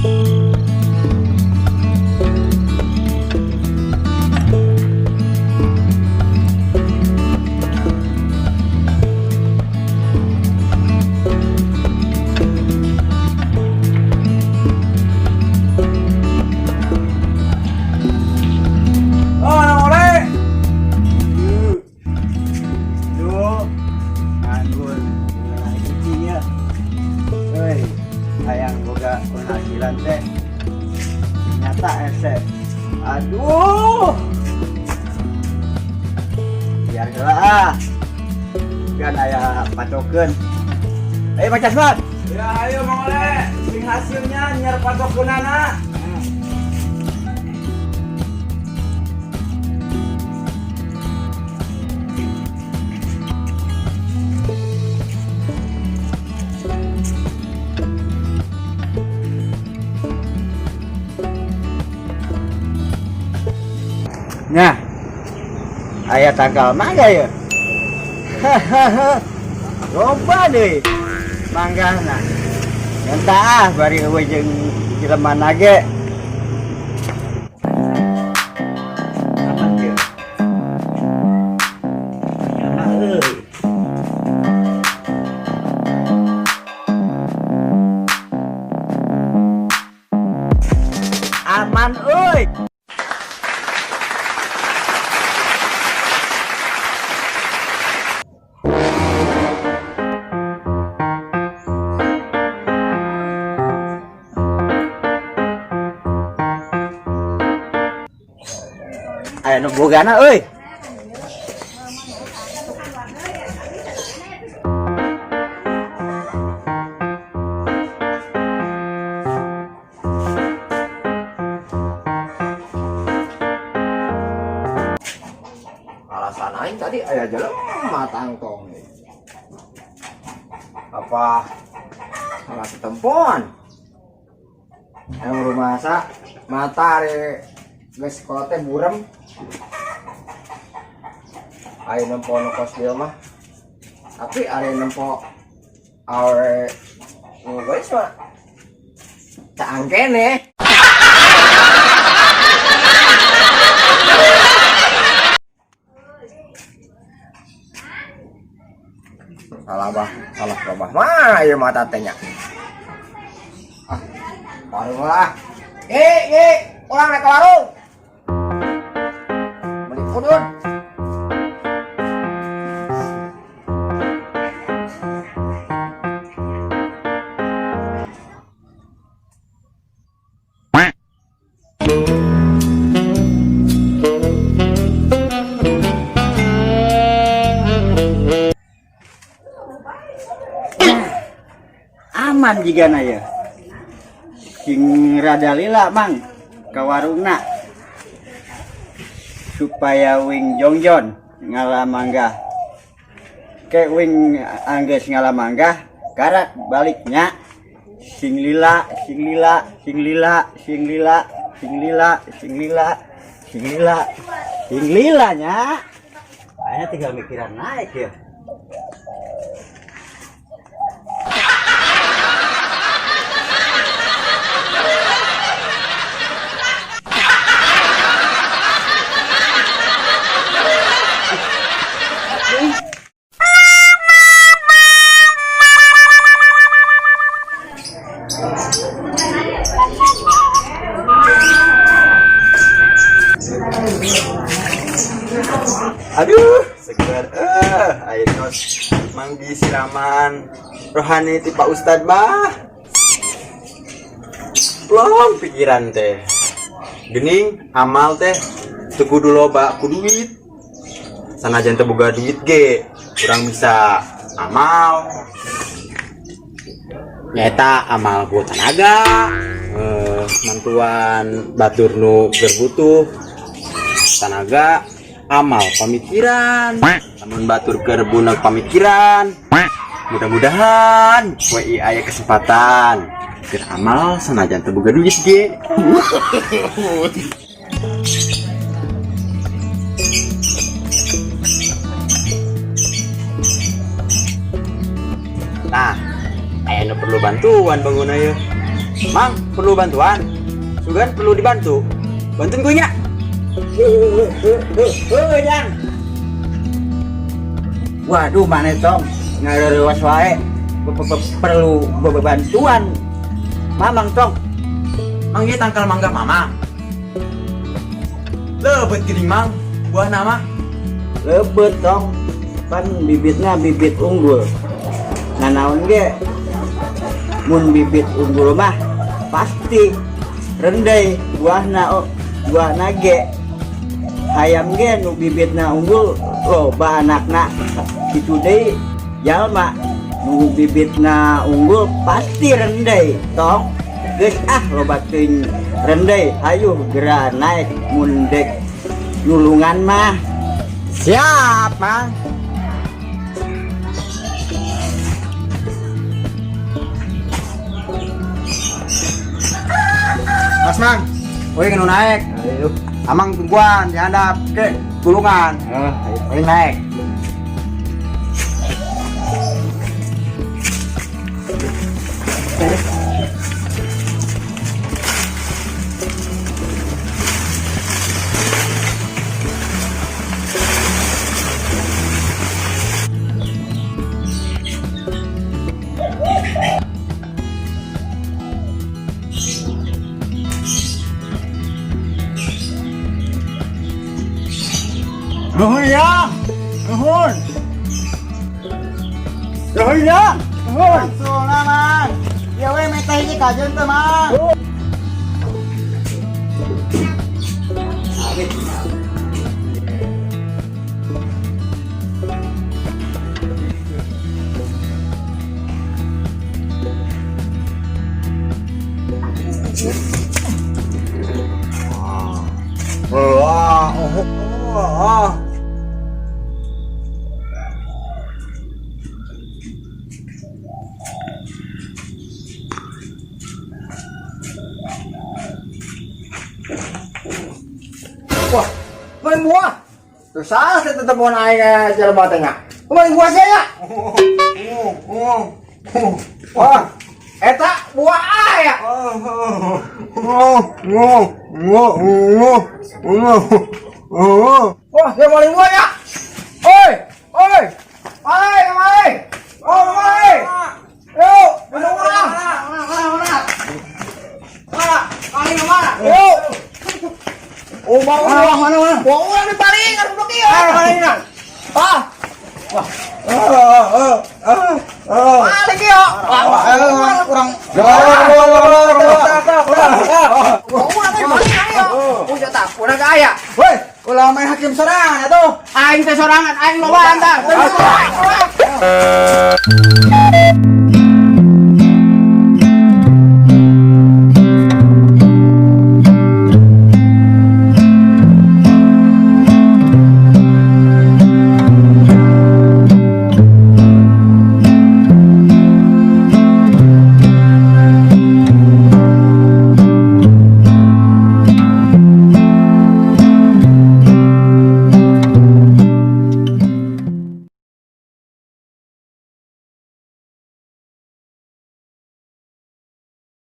Oh, Mang Oleh. Duh, nganggur, kucing ya. Hei, hayang boga penghasilan teh. Nyata hese. Aduh. Biar heula ah. Kan aya patokeun. Ayo, Mang Casman. Ya, ayo, Mang Oleh, sing hasilnya nyiar patokeunana. Nah, aya tangkal mangga ya. Hahaha. Loba deui manggana. Nyanta ah, bari eueuh jeung jelema nage. Aman kieu. Nyama euy. Aman euy. Aya nu bogana euy. Alasan aing tadi aya jelema tangtong. Apa salah tetempoan? Yang rumah sa mata ari geus sekolah teh burem. Aing nempo nu kos dieu mah. Tapi ari nempo awe nu geus mah caang keneh. Salah bah, salah bah mana ieu mata teh nya. Ah, warung lah. Eh, eh, urang rek ka warung. Beli udun. Aman jigana ya. Sing rada lila, Mang, ka warungna. Supaya wing jongjon ngala manggah. Ke wing anggeus ngala manggah, karak baliknya. Sing lila, sing lila, sing lila, sing lila, sing lila, sing lila, sing lila, sing lila nya. Kayaknya tinggal mikiran naik ya. Aduh, seger. Eh, air tos manggi siraman rohani ti Pak Ustad mah. Plong pikiran teh. Gening amal teh teu kudu loba ku duit. Sanajan teu boga duit ge, urang bisa amal. Nyaeta amal ku tanaga, mantuan batur nu keur butuh tanaga, amal pamikiran. Lamun batur keur buneuk pamikiran, mudah-mudahan we aya kesempatan keur amal sanajan teu boga duit ge. Nah, aya nu perlu bantuan bangun aya. Mang, perlu bantuan. Sugan perlu dibantu. Bantuin gue nya. Heuh, Jang. Waduh, mana tong ngareureuwas wae. Perlu bantuan. Mamang tong. Mang, ieu tangkal mangga mamang. Lebet geuning mang, buah nama. Lebet tong. Pan bibitna bibit unggul. Nah, naon ge? Mun bibit unggul mah pasti rendai buahna, oh, buahna ge. Hayam ge nu bibitna unggul loba anakna. Kitu deui jalma nu bibitna unggul pasti rendai tong. Geus ah, loba teuing rendai, hayu geura naik mun dek nulungan mah. Siap, Mang. Mas Mang, woi nu naik. Ayo. Amang tungguan di handap ke tulungan. Ah, ayo. Woi naik. Nuhun ya. Nuhun. Nuhun ya. Nuhun. Langsung Mang. Ya we meta hiji kajeun teh, Mang. Wah, oh, oh, oh. Wah, maling buah. Terus salah saya tetep mau naik ke cara batanya. Maling buah saya. Wah, eta buah aya. Wah, dia maling buah ya. Oi, oi, oi, oi, oh, oi. Yuk, mana mana? Mana mana? Mana? Maling mana? Yuk. Oh, mau mana mana mana? Wah, urang dipaling anu goblok ieu. Maling. Ah. Wah. Maling ieu. Wah, kurang. Urang dipaling ieu. Punya tak, urang ge aya. Woi, ulah main hakim sorangan atuh. Aing teh sorangan, aing lobaan tah.